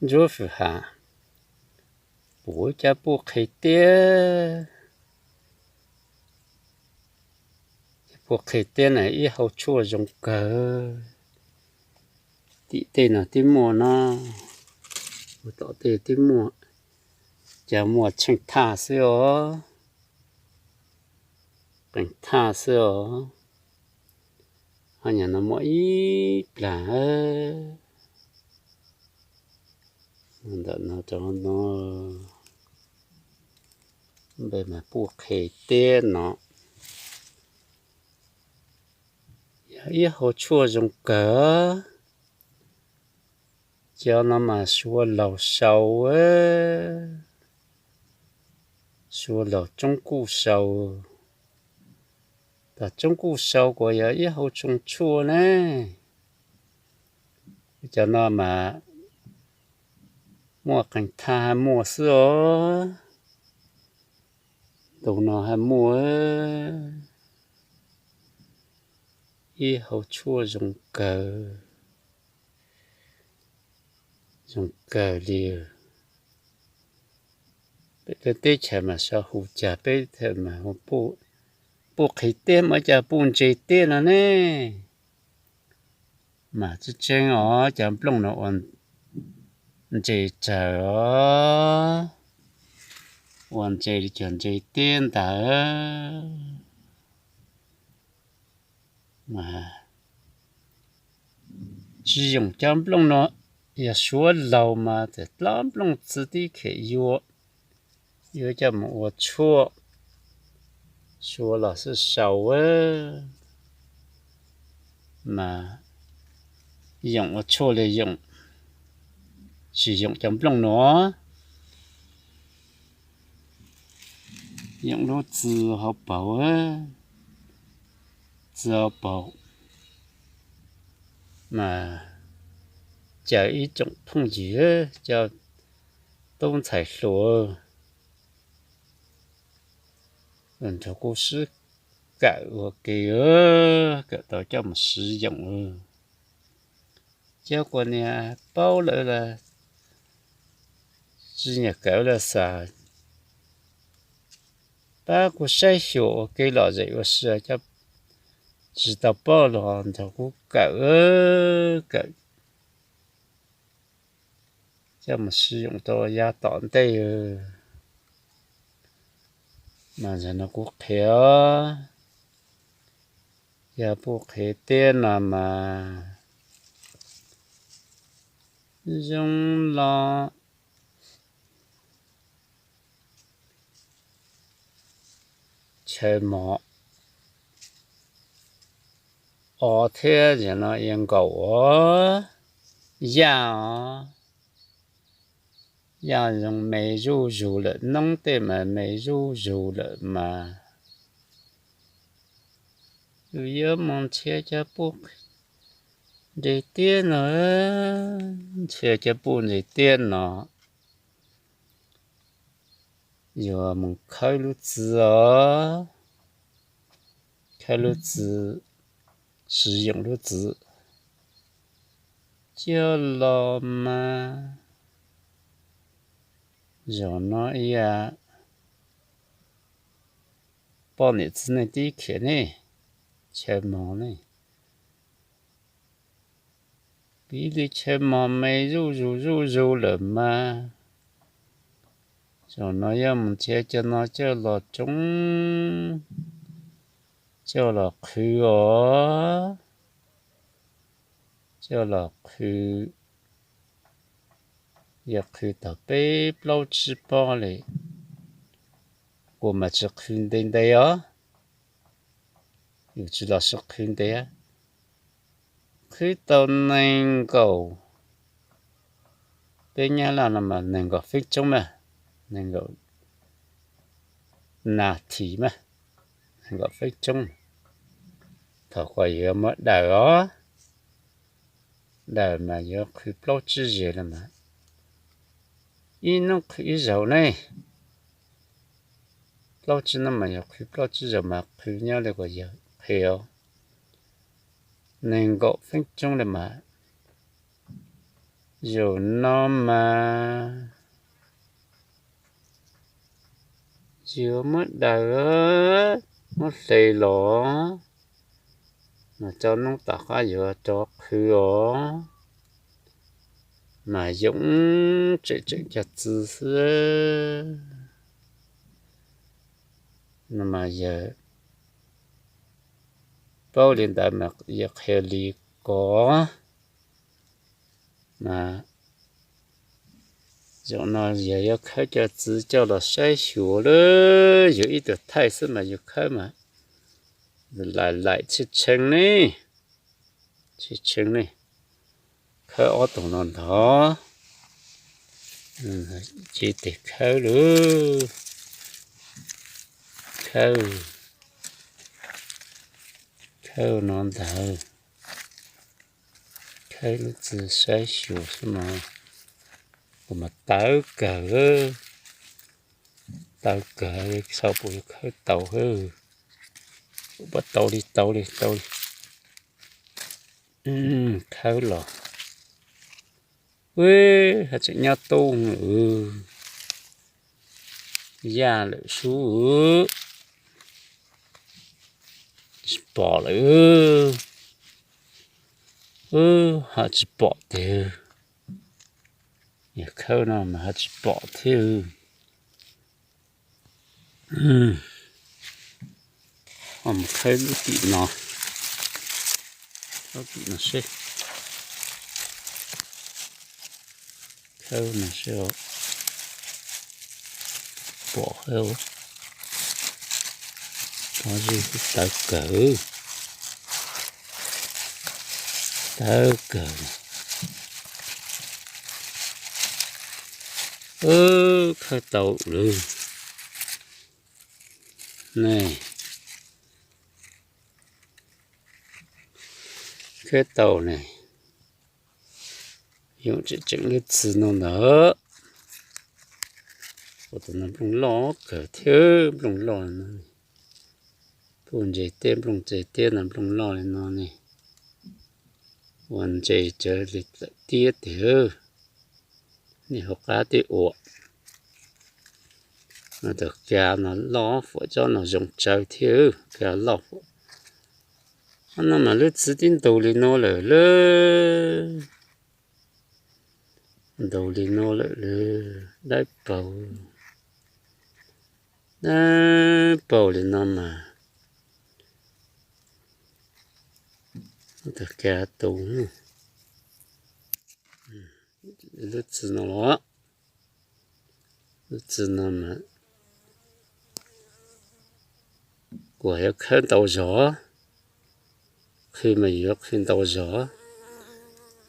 Ntsuab Fwm Ham, puv cov puj qhe tiab, puj qhe tiab na ib hau tshuaj zoo kawg. Tim tej no twb muaj no, tom tej twb muaj, cov muaj tsheej thaj xwb os, qeej thaj xwb os. Ho nyuam no muaj ib plag, ntawm no rau no, npe mas puj qhe tiab no, yog ib hau tshuaj zoo kawg. Cov no mas suav laug sau, suav laug tsoob kuj sau, tas tsoob kuj sau kuas yog ib hau tsoo tshuaj ne. Cov no mas muaj qeej thaj hab muaj xwb os, ntu no hab muaj, ib hau tshuaj zoo kawg, zoo kawg li. Peb teb chaws mas sau hu cas peb teb mas hu puj qhe tiab mas cas puj ntse tiab no ne. Mas tseeb tseeb os, cov nplooj no ua ntse tsawg os, ua ntse li cov ntse tiab ntawd. Mas tsis yoom cov nplooj no, yog suav laug mas txawm dlaab nplooj txwv tib khem yuav, yuav coj mus ua tshuaj, suav los xwb sau, mas yoom ua tshuaj li yoom, tsis yoom cov nplooj no. Yoom lub txwv hauv paus, txwv hauv paus mas caw ib tsoom phooj ywg coj, tub ntxhais hluas nrog kuv sib kawm ua ke, kawm tau coj mus siv yoom. Cov kuv niam paub lawm los tsis nyiam kawm los xav pab kuv saib xyuas ua kev lom zem ua si, cov tsis tau paub los nrog kuv kawm, kawm coj mus siv yoom rau yav tom ntej. Mas zaum no kuv qhia, yog puj qhe tiab no mas zoo los chaw mos os thiab zaum no yuav nkaum os, yaj os, yaj zoo me zuj zus lawm, noob tej mas me zuj zus lawm mas. Yus yuav mus nrhiav cov puj ntse tiab no, nrhiav cov puj ntse tiab no, yuav mus khawb lub txwv os, khawb lub txwv, siv yoom lub txwv coj los mas. Zaum no ib yam poj niam txiv neej tib khiav ne, chaw mos ne, piv li chaw mos me zuj zus zuj zus lawm mas. Zaum no yuav mus nrhiav cov no coj los tsoo, coj los qhwv os, coj los qhwv, yuav qhwv tau peb plaub tsib pob li. Kuv mas tsis qhwv ntev ntev os, yus tsis los sib qhwv ntev, qhwv tau nees nkaum, peb nyab laj no mas nees nkaum feeb tsoob mas, nees nkaum nas this mas, nees nkaum feeb tsoob. Thaum koj yuav muab daws os, daws mas yuav qhwv plaub tsib zes no mas, ib hnub qhwv ib zaug ne. Plaub tsib hnub mas yog qhwv plaub tsib zaug mas qhwv nyob li kuv yawg qhia os, nees nkaum feeb tsoob li mas. Zaum no mas yuav muab daws, muab hle los, mas cov noob tom qab yuav rov qhwv os, mas yoov tseem tseem cog txwv xwb. No mas yawg paub li ntawd mas yawg qhia li ko. Mas zaum no yawg yuav khawb cov txwv coj los saib xyuas lawm, yawg ib tug thaij xwb mas yawg khawb mas laim laim tshee tshee ne, tshee tshee ne. Khawb ob tug no ntag, ces tes khawb lawm, khawb, khawb no ntag, khawb lub txwv saib xyuas xwb no, kuv mas tawv kawg, tawv kawg, tsis paub puas yuav khawb tau, puas tau li, tau li, tau li. Khawb los, ub, ho tseem nyob tub, yaj lawm sub, tsis pom lawm, ho tsis pom tiag, yog khawb no mas ho tsis pom thiab. Mus khawb lub tim no, lub tim no seb, khawb no seb, pom, pom ze, tawv kawg, tawv kawg. Khawb tau lawm ne, khawb tau ne. Yoov tseem tseem lub txwv no ntag. Ua tus no nplooj loj kawg thiab, nplooj loj no, puj ntses teb nplooj ntses teb no nplooj loj li no ne, ua ntses tsawv li tawm tiab tiag. Nej hauv qab twb ua, no tus kav no loj fuam, tsob no zoo tsawv thiab, kav loj fuam. Ob no mas lub txwv tib ntug li no lawm lauj, ntug li no lawm lauj, dawb paug, dawb paug li no mas, tus kav tus, lub txwv no los, lub txwv no mas kuv yuav khawb ntau zog, qhwv mas yuav qhwv ntau zog,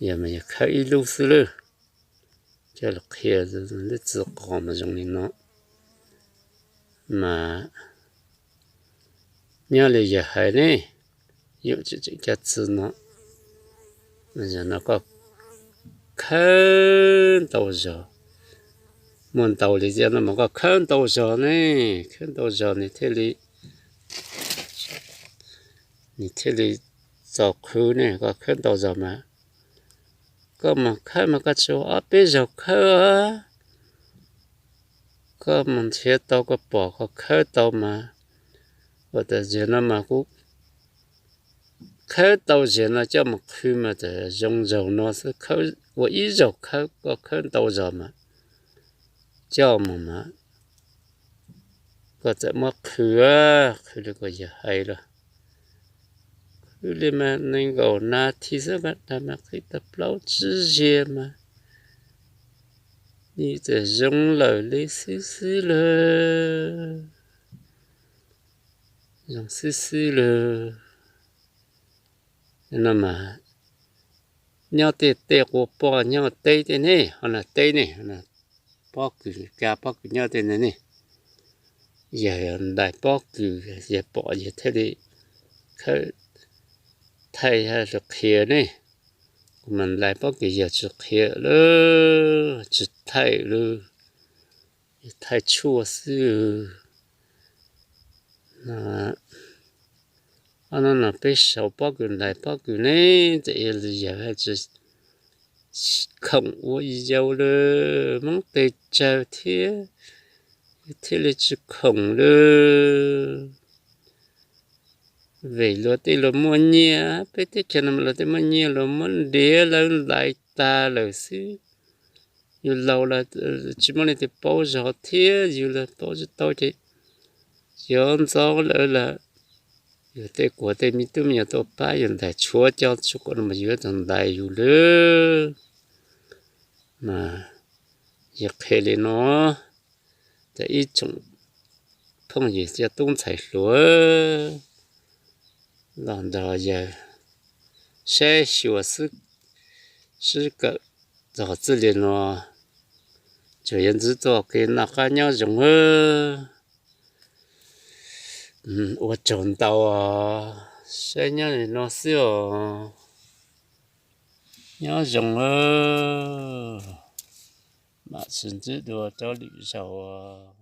yog mas yog khawb ib lub xwb lauj. Coj los qhia, lub txwv qos mas zoo li no. Mas nyob li yawg hais ne, yus tseem tseem cov txwv no, yog no koj khawb ntau zog, muaj ntau li tias no mas koj khawb ntau zog ne, khawb ntau zog nws thiaj li, nws thiaj li txaus qhwv ne, koj khawb ntau zog mas. Koj mus khawb mas koj tsis ua ob peb zaug khawb, koj mus nrhiav tau koj pom koj khawb tau mas, ua tas ziag no mas kuv khawb tau ziag no coj mus qhwv mas tas zoo zaug no xwb, ua ib zaug khawb, koj khawb ntau zog mas coj mus mas koj txawm muab qhwv, qhwv li kuv yawg hais los, qhwv li mas nees nkaum nas this xwb mas dag mas qhwv tau plaub tsib zaug mas, nws txawm zoo lawm li xwb xwb lawm, zoo xwb xwb lawm. No mas nyob tej tej quas poj nyob teb tej ne, ho no teb ne, pob kws, kab pob kws nyob tej ne ne, yog ntais pob kws, yog pom yog thiaj li khawb thaij hais lus qhia ne. Kuv mas ntais pob kws yog tsis qhia lawm, tsis thaij lawm, thaij tshuaj xwb. Ob no no peb sau pob kws ntais pob kws ne, txawm yog li yawg hais tsis khoom ua yau lawm, hmoob tes tsawg thiab, thiaj li tsis khoom lawm. Vim luag tej luag muaj nyiaj, peb teb chaws no luag tej muaj nyiaj, luag muab ntiav lawv ntais tag lawm xwb. Yus laus los tsis muaj leej twg paub zog thiab, yus los paub tsis tau ces yuav ntxov lawm lawm, yus tej kuas tej me tub me nyuam tuaj pab yus ntais tshuav cov tshuaj no mas yuav tau ntais yus lawm. Mas yog qhia li no, ces ib tsoom phooj ywg thiab tub ntxhais hluas, los nrog yawg saib xyuas sib kawm txog txij li no, tsuas yog ntxiv txoj kev noj qab nyob zoo. Ua tsaug ntau, saib nyob li no xwb os. Nyob zoo, mam sib ntsib dua rau lwm zaus.